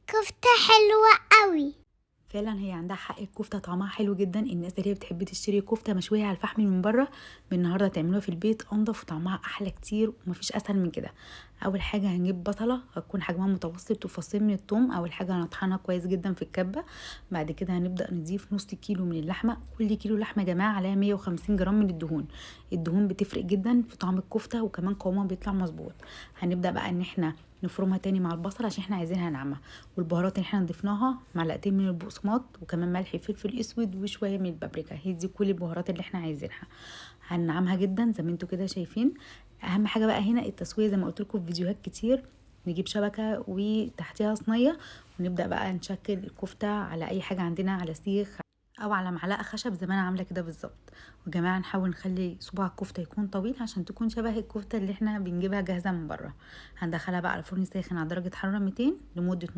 كفتة حلوة قوي. فعلا هي عندها حق، الكفتة طعمها حلو جدا. الناس اللي هي بتحب تشتري كفته مشوية على الفحم من بره، من النهارده تعملوها في البيت انضف وطعمها احلى كتير ومفيش اسهل من كده. اول حاجة هنجيب بصله هتكون حجمها متوسط وفصين من الثوم. اول حاجة هنطحنها كويس جدا في الكبه. بعد كده هنبدا نضيف نص كيلو من اللحمة. كل كيلو لحمه يا جماعة عليها 150 جرام من الدهون. الدهون بتفرق جدا في طعم الكفتة وكمان قوامها بيطلع مظبوط. هنبدا بقى ان احنا نفرمها تاني مع البصل عشان احنا عايزينها ناعمة. والبهارات اللي احنا ضفناها معلقتين من البقسماط وكمان ملح فلفل اسود وشوية من البابريكا، هي دي كل البهارات اللي احنا عايزينها. هننعمها جدا زي ما انتوا كده شايفين. اهم حاجة بقى هنا التسوية، زي ما قلت لكم في فيديوهات كتير. نجيب شبكة وتحتها صينية ونبدا بقى نشكل الكفتة على اي حاجة عندنا، على سيخ او على معلقه خشب زي ما انا عامله كده بالظبط. وجماعه نحاول نخلي صباع الكفتة يكون طويل عشان تكون شبه الكفتة اللي احنا بنجيبها جاهزة من بره. هندخلها بقى على فرن ساخن على درجه حرارة 200 لمدة